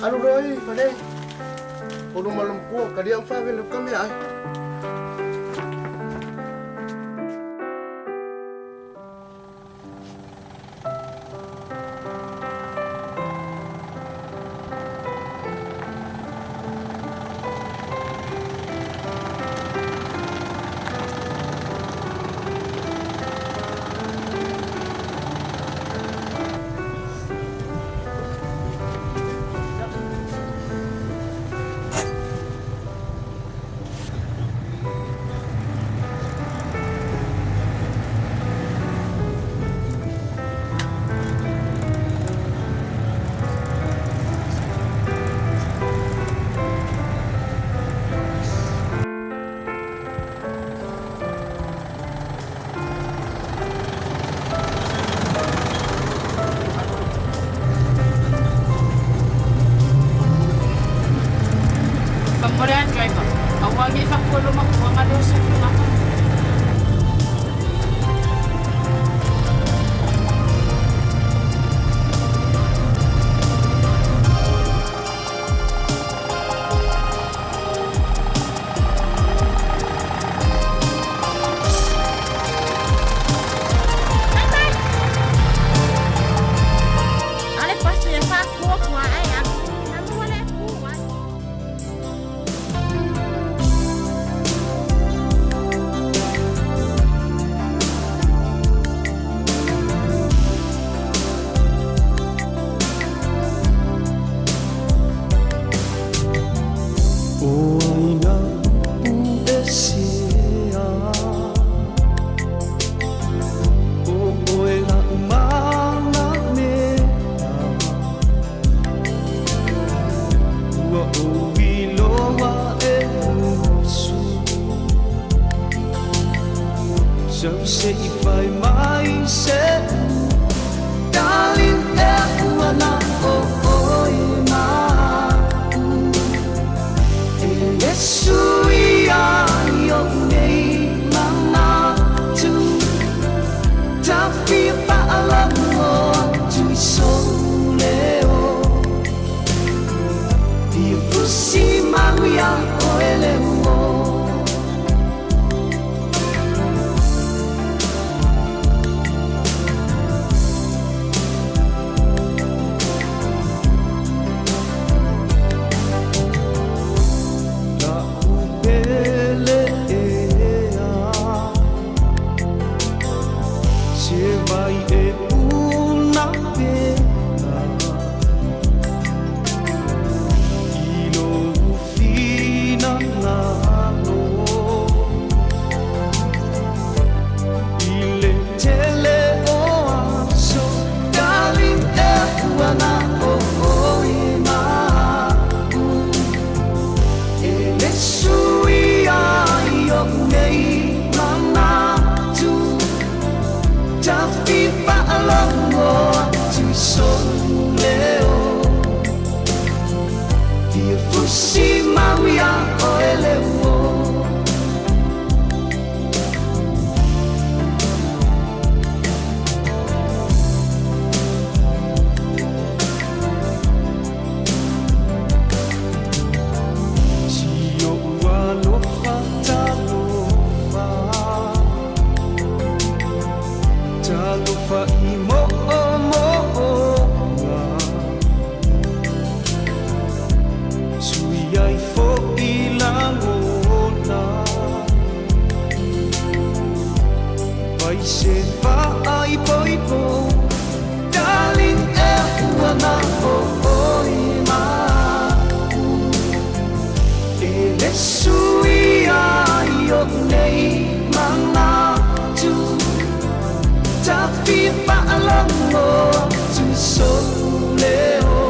Alu loa i fale o luma lo matua kalia ma faavele ka meaai. Driver, aua ne i faatua lou matua na leo se tulaga. Ale pasi e faatua tua e aku. Na mua le ku ai. O aina upu e sea O oe la umana mea Ua ou iloa e usu Sau se i fai mai se Darling e ua na o oe ma'u E Iesu ia i o'u nei manatu Tafia faalogo atu i sou leo Fia fusi mau iā oe le uō. La'u pele ea Se vai e una pea I lou finagalo I le tele o aso Darling e ua na o oe ma'u E le suia i o'u nei manatu Tafi faalogo atu i sou leo Fia fusi mau iā oe le uō. Si o'u alofa talofa Talofa i mo'omo'oga Sui ai fo'i lagona Pai se faaipoipo Darling e ua na o oe ma'u E le suia i o'u nei manatu Tafia faalogo atu i sou leo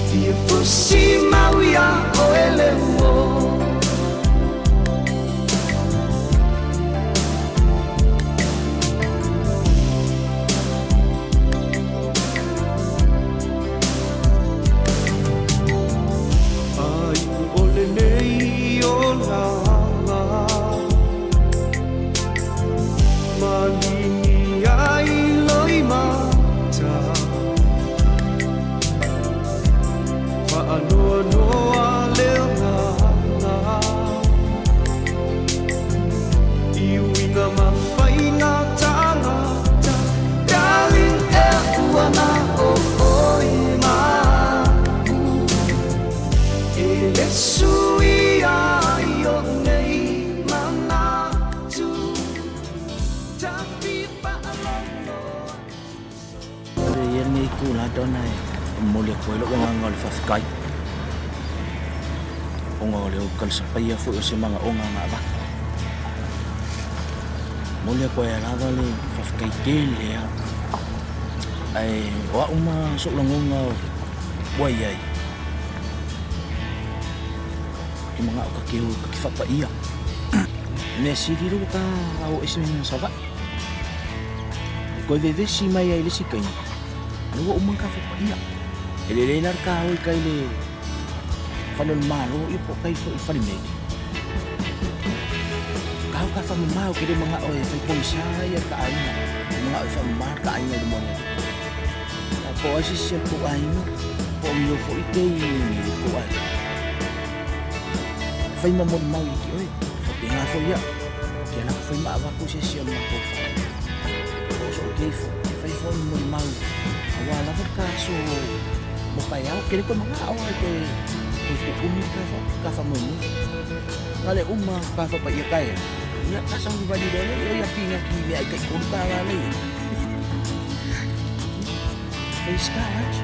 Fia fusi mau iā oe le uō. Ai o lenei olaga Maligi ai loimata. ai lou agaga o le faafetai ona o le talisapaia foi o se manaoga na avatu. Momoli atu ai lava le faafetai tele lava. Ae o au ma sou lagona ua i ai, ou te manao ta te o ta te faapaia. Mea sili lea ua ta o ese ma Savaii. E toe vevesi mai ai i le isi taimi, lea ua uma ona ta faapaia. E lelei la le ta o i tai i le fale o le Malo ia po o tai foi i le falemeli. Ta o ta faamama, ou te le manao e fai pogisa ia le ta aiga. Ou te manao e faamama le ta aiga i le moana atu. Po o ai se isi o le tou aiga, po o ni o foi tei i le tou aiga. E fai ma molimau ia te oe, e faapena foi au. Ou te alu atu foi ma avatu se isi o le matou fale. Po o sou tei foi, e fai foi ma molimau aua lava le ta aso mo taeao. Ou te le toe manao lava e toe tuumi le ta faamoemoe. Na o le uma ta faapaia taeao, ia ta savalivali loa lea i o ia pinati i meaai tai $3 lea i ai. Fai se ta lunch.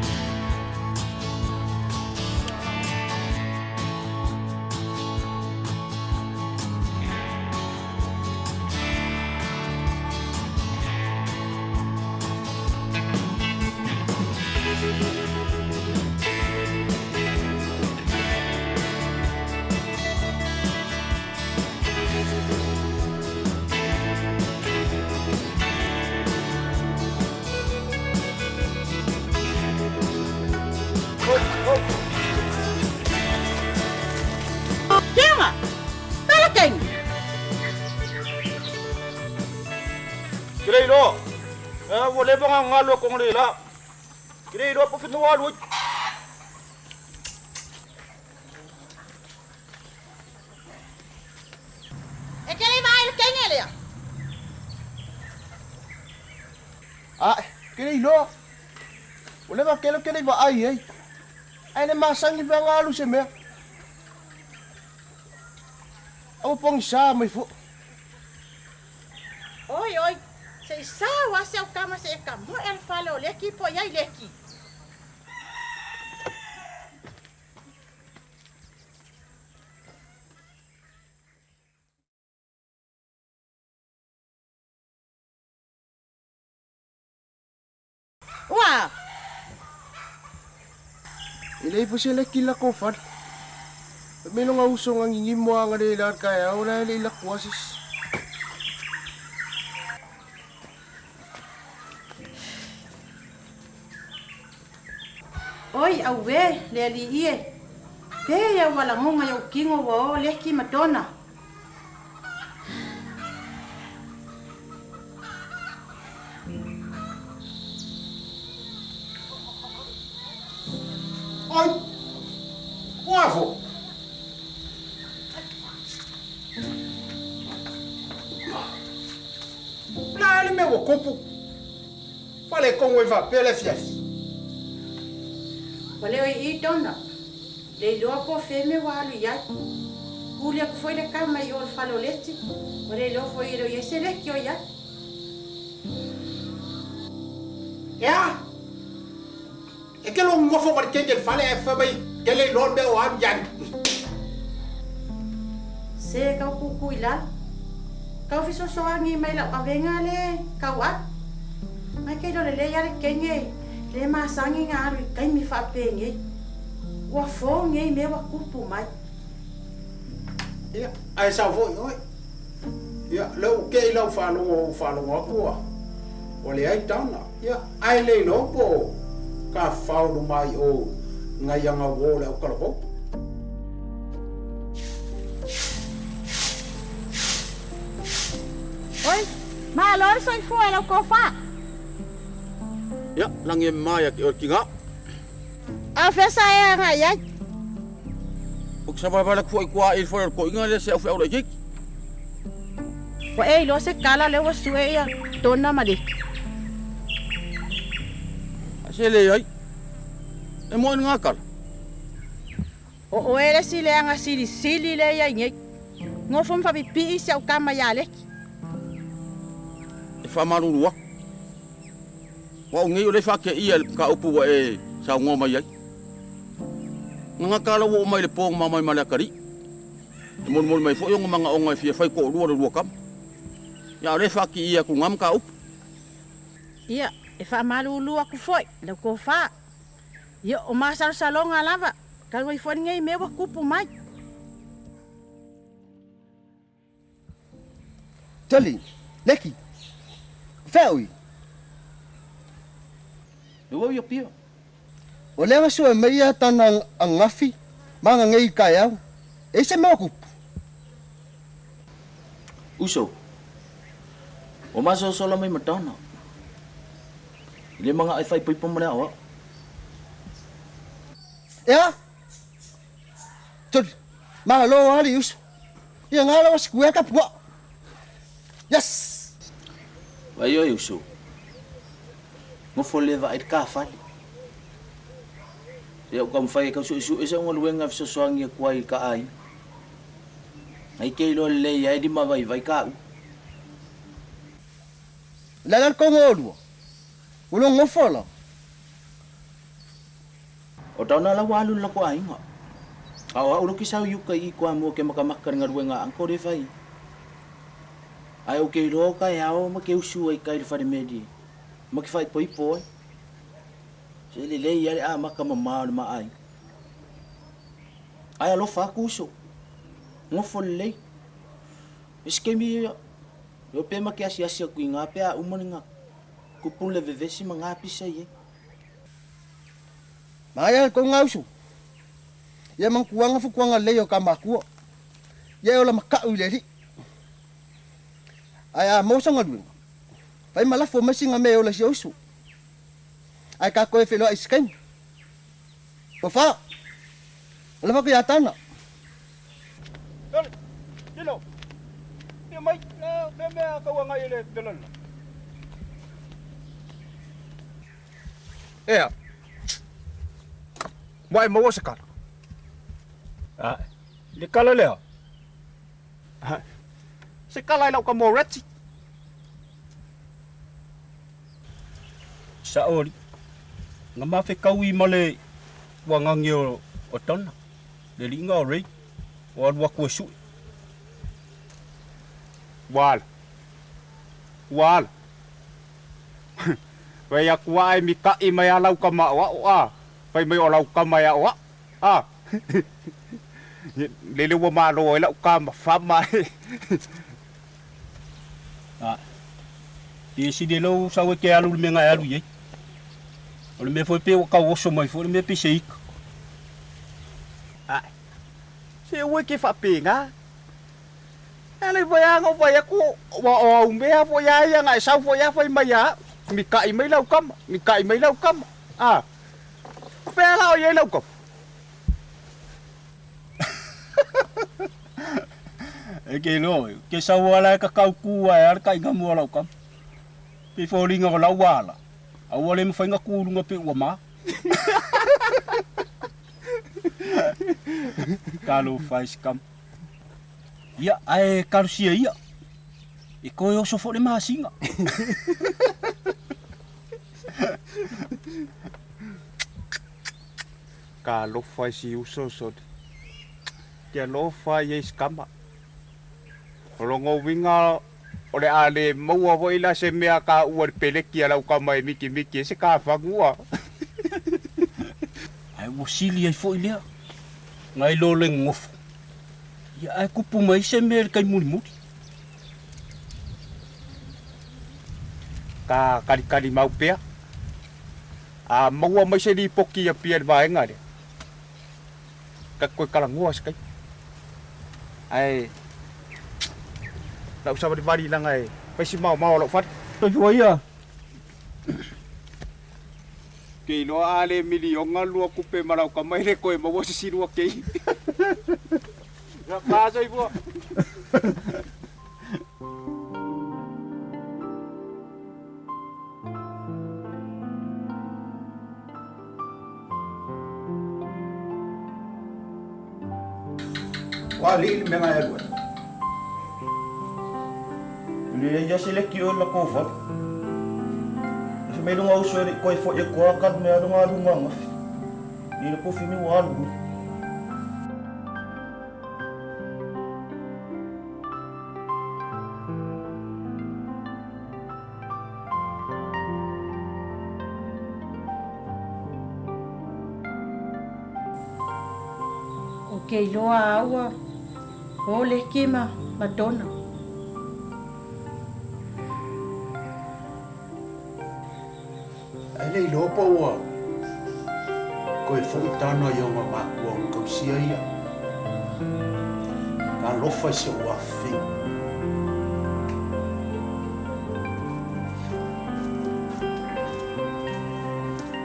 Tiuga! Pele taimi! Ke le iloa. Ua leva ona galu e kona le la. Ke le iloa po o fea ua alu ai. E te le vaai i le teine lea. Ae, ke le iloa. Ua leva tele ou te le i vaai i ai. Ae le masani pe ana alu i se mea. Aua pogisa mai fua. Oi, oi, se i sau a si au tama se e tamoe a le fale o Leki po o i ai Leki. Ua! E leai foi se leki lako fale. Fai mai lona uso na gigimo a na le la le taeao la e le i lako lava se isi. Oi, auē, le alii e! Pei a ua lagona i ou kino ua o Leki ma Dona. Oi! Ua fo! La le mea ua kupu. Faletonu ai faapea le afiafi. Ua leo i i Dona. Le iloa po o fea mea ua alu i ai. Huli aku foi le kama i o le fale o Leti. Ua le iloa foi e le o i ai se leki o i ai. Ea! E ke lou nofo ma le keke i le fale ae fai mai ke le iloa le mea o alu i ai. Se kau kuku i lalo. Kau fesoasoani mai lau avega le kau alu. Mai ke iloa lelei a le kenge le masani na alu i taimi faapenei. Ua fou nei mea ua tupu mai. Ia, ae sao foi oe. Ia, lea ua kei lau faalogo ou faalogo atu ua ua leai taona. Ia, ae le iloa po o ka faulu mai o ngai anga uo le aukalafou. Oi, malo le soifua e lau tofa. Ia, lagi e mama ia te oe tina. A o fea sa e agai ai? Ou te savalavale atu foi i tua i le fale o le toeaina lea se aufeau laitiiti. Ua e iloa se tala lea ua sue ia Dona ma Leki? A se leai. E moe lena tala. O oe le isi leaga silisili lea i ai nei. Nofo ma faapipii si au tama ia Leki. E faamalulu atu. O au nei o lea e faateia i le mataupu ua e saunoa mai ai. Gagata la ua oo mai i le po na ma omai ma le atalii. E molimoli mai foi ona manaoga e fia fai toalua le lua tama. Ia a o lea e faatiia atu i na mataupu. Ia, e faamalulu atu foi lau tofa. Ia, o masalosaloga lava, talu ai foi lenei mea ua tupu mai. Tali, Leki, o fea oi? Le ua ia pia. O lea na sue mai ia tana angafi ma ngangei i kaeau, e i se mea o kupu. Uso, ua masoasola mai ma tana. I le manga e faipoipo ma le aoao. Ea! Toli, malo ali uso. Ia ngā lawa siku e ka pua. Yes! Vai oe uso. Nofo le vaai le kafale. Ia ua taumafai e tau suesue sau galuega e fesoasoani atu ai i ka aiga. Ai ke iloa lelei ai lima vaivai ka u. Le ala le kongo o lua. Ua lo ngofo la. O tauna la ua alu le lako aiga. A o au loki sau i uka i koa mua ke makamaka le galuega a uncle le fai. Ae ou ke iloa o ka e ao ma ke usu ai kai le fale meli ma ke faaipoipo ai. Se lelei a le amata mamao o le ma aiga. Ae alofa atu uso. Nofo lelei. E se taimi ia, e pe ma ke asiasi atu i nga pe a uma le nga kupu le vevesi ma nga pisa i ai. Maea le kou ngausu. Ia mankuanga fukuanga lelei o ka makua. Ia e ola maka'u i le alii. Ae a maua sa galuega, fai ma lafo mai singa mea e ola i si ou uso. Ae ka koe feloa'i i se taimi. Tofa! Alofa atu ia Tana. Tole, tilo, ia mai, mea mea kau agai e le telala. Ea, ua e maua se kala? Ae, le kala lea? Ae, se kala i lau ka Moretti. Sa'o alii, na mafekaui ma le uagage o Donna, le liiga o Ray, o alu atu e su'e. Ua ala. Ua ala. Fai atu ae mika'i mai a lau kama aʻoaʻo a, fai mai o lau kama e aʻoaʻo a. Lele ua malo ai la'u kama fama e. Ae. E sili e lou sau e ke alu i le mea na e alu i ai. O le mea foi pei ua tau oso mai foi le mea pei se ika. Ae. Se ua ke faapena. E alai foi a na ou fai atu, ua o au mea foi a ia na e sau foi a fai mai ia au, mikaʻi mai lau kama, mikaʻi mai lau kama. A. O fea la o i ai lau kama? E ke iloa oe, ke sau ala e kakau ku ae a le kaiga mua lau kama. Pei foliga o lau ala, a ua le mafai na ku i luga pei ua ma. Talofa e si kama. Ia, ae kalosia ia. E koe oso foi le masina. Ka alofa i si uso soli. Ke alofa i ai si kama. O lona uiga o le a le maua foi la se mea ka ua le peleki a lau kama e mikimiki ai se kafanua. Ae ua sili ai foi lea nai lo le nonofo. Ia ae kupu mai se mea i le tai mulimuli. Ka kalikali mau pea. A maua mai se lipoti i Apia i le vaega lea, ka toe talanoa se taimi. Ae lau savalivali leaga e fai si maomao o lou fale. Soifua ia. Ke iloa a le miliona lua kupe ma lau tama e le toe maua se isi lua kei. Pa soifua. Ua alii le mea na e alu ai. Leai ia se leki oe la kou fale. E mai lunga uso e le koe foi e koa ka mea lunga lunga ngafi. Ni le kofi ni ua alu ni. Ou te iloa a ua o Leki ma Madonna. Ae le iloa po ua toe foi tana i ona makua na tausia ia. Talofa i si ou afafine.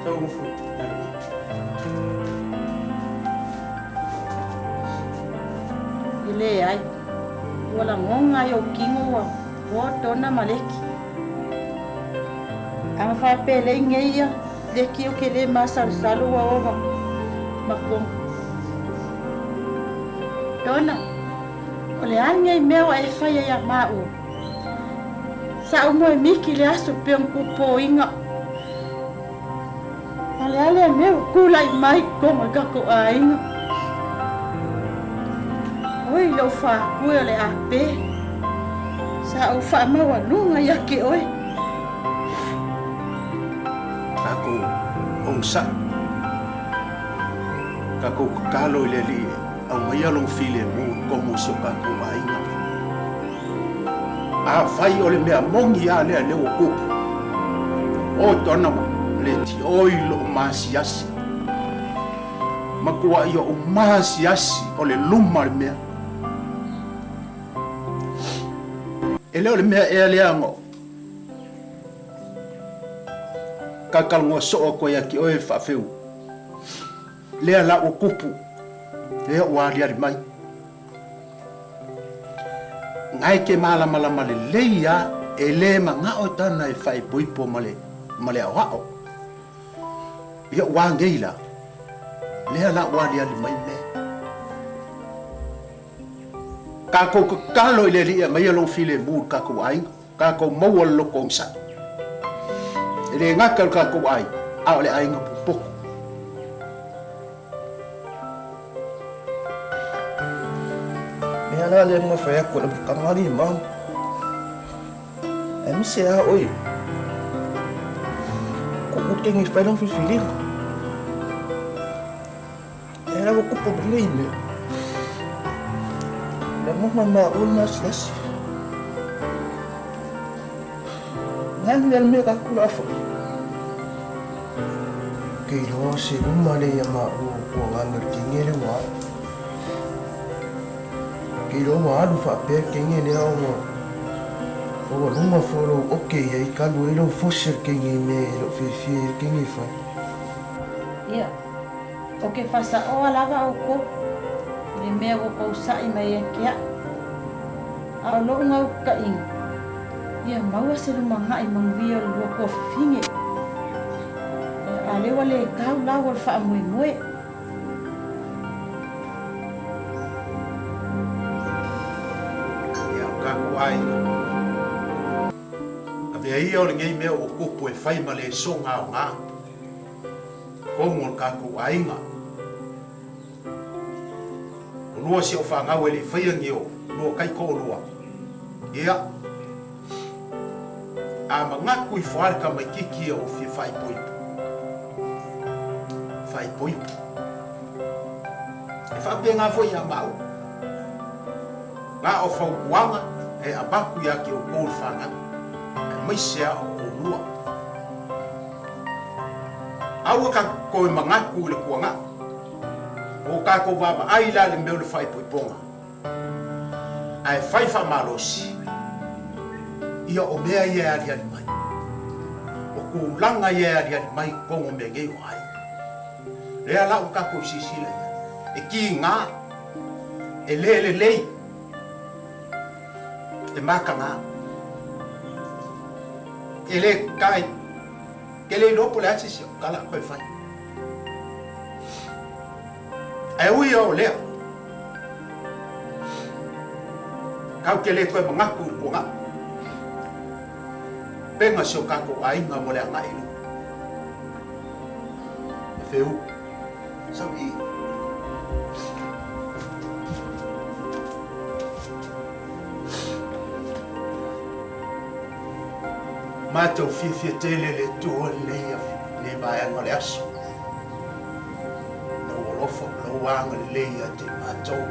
Sau nofo. E leai, ua lagona i ou kino ua o Donna ma Leki. A na faapelei nei ia Leki ou te le masalosalo ua o ma Donna. Donna, o le a lenei mea ua e faia ia maua? Sa ou moe miki le aso pei ona kupoina. A o le a lea mea ua tulai mai i totonu o le tatou aiga? Oi lou faatue o le ape, sa ou faamaualuga ia te oe. Tatou onosai, tatou tatalo i le Alii e aumaia Lona filemu i totonu o si o tatou aiga. Afai o le mea moni lava lea lea ua tupu, o Donovan, leti oi lou masiasi. Matuai ou masiasi o le luma le mea. E le o le mea ea lea na kakalanoa soo atu ai ia te oe faafeu. Lea la ua tupu, lea ua aliali mai. Ngae ke malamalama lelei a e le manao e tana e faaipoipo ma le ma le aoao. Ia ua ngei la, lea la ua aliali mai mea. Kākou tatalo i le Alii e aumaia lou filemu i le kākou aiga, kākou maua le loto onosai. E le gata o le kākou aiga, a o le aiga popoto. Mea la lea na fai atu le tagali mau. E mise a oi. Ko ku tengi fai long filifiliga. E la kupu lelei mea. Le ngoma ma o na asiasi. Nani le mea ka kula fo. Ke iloa se uma le ia ma o kua ngana le kenge le ua. Ke iloa ua alu faapea le kenge lea ona o ua luga foi o lou oke ia i ka alu ai lou fosi o le kenge i mea e le o fiafia ai le kenge e fai. Ia, o ke fasaʻoa lava ʻoukou i le mea ua kou saʻi mai ia te aʻu. A o loʻu gautaʻiga, ia maua se lumagaʻi manuia o le lua tuafafine. Ia, a lea ua le tau lau o le faamoemoe. Ia, o kākou aiga. Avea ia o lenei mea ua tupu e fai ma le soga aoga, tonu o le kākou aiga. O lua si ou fanau e le i faia ni o lua kaitoalua. Ia, a manatu ifo lava le tamaitiiti ia ua fia faaipoipo. Faaipoipo. E faapena foi ia maua. Na o fautuaga e avatu ia te outou le fanau, aemaise a o oulua. Aua ka toe manatu i le tuanai. O tatou vaavaai la i le mea o le faaipoipoga, ae fai faamalosi, ia o mea ia e aliali mai, o tulaga ia e aliali mai i totonu o mea nei o aiga. Lea la ua tatou silasila i ai, e tiga, e le lelei, e mataga, e le kai, ke le iloa po o le a se isi au tala a toe fai. Ae ui ia o lea, kau te le toe manatu i le tuanai. Pega si o tatou aiga mo le agai i luma. E feu. Sau i. Matou fiafia tele le Atua i lenei vaega o le aso. Na ua alofa ma lou agalelei ia te matou.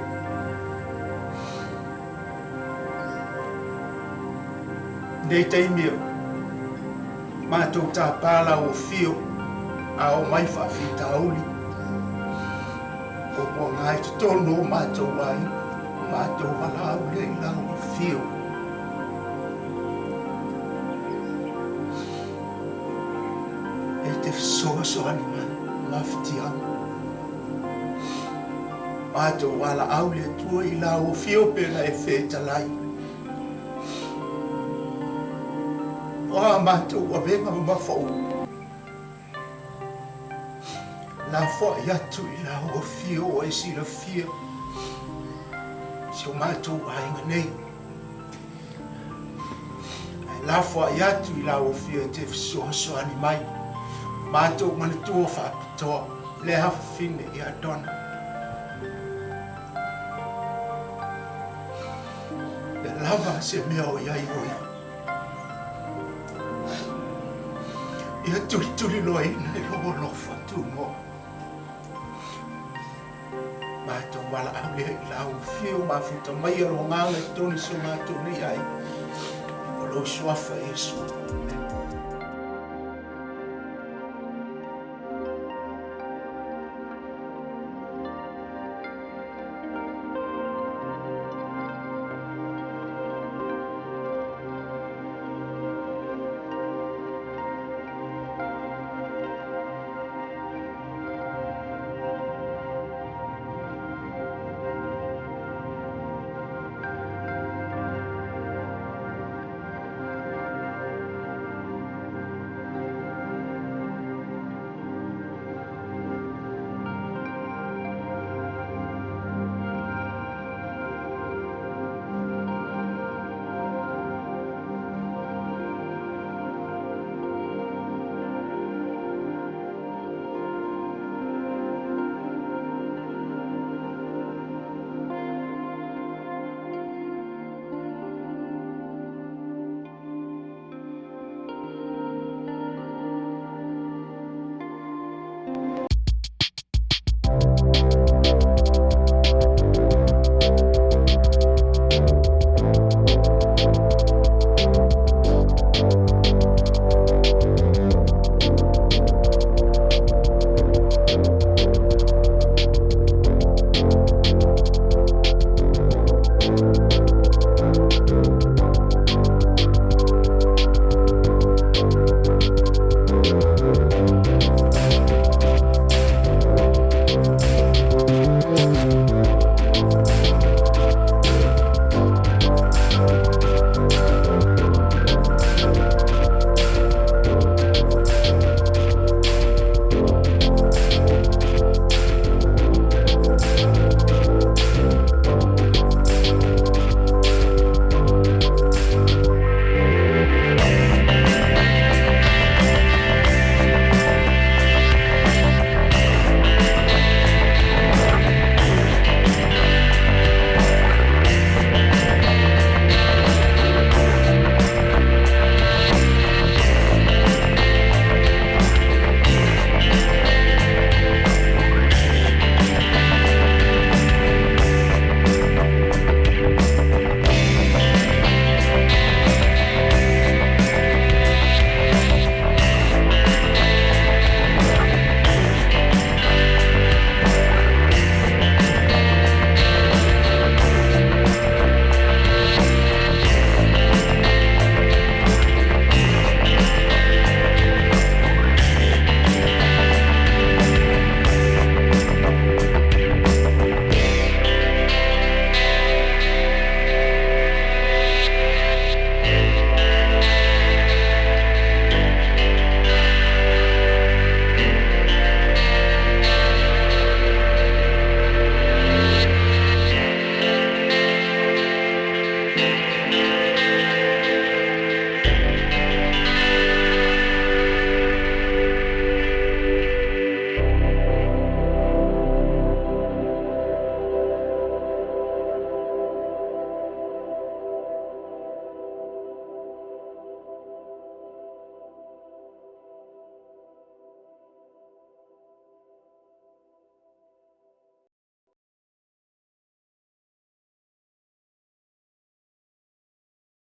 I nei taimi o matou tapa lau afio a oo mai faafitauli ua puaga i totonu o matou aiga, matou valaau lea i lau afio. E te fesoasoani mai mafatiaga. Matou valaau le Atua i lau afio pe na e fetalai. O a matou avega mamafa uma. Lafoai atu i lau afio ua e silafia si o matou aiga nei. Ae lafoai atu i lau afio e te fesoasoani mai. Matou manatua faapitoa le afafine ia Donna. E lava se mea o i ai o ia. Ia tulituliloaina i lou alofa tunoa. Matou valaau lea i lau afio mafuta mai a lou agaga i totonu i si o matou nei aiga. O lou suafa Iesu. Amene.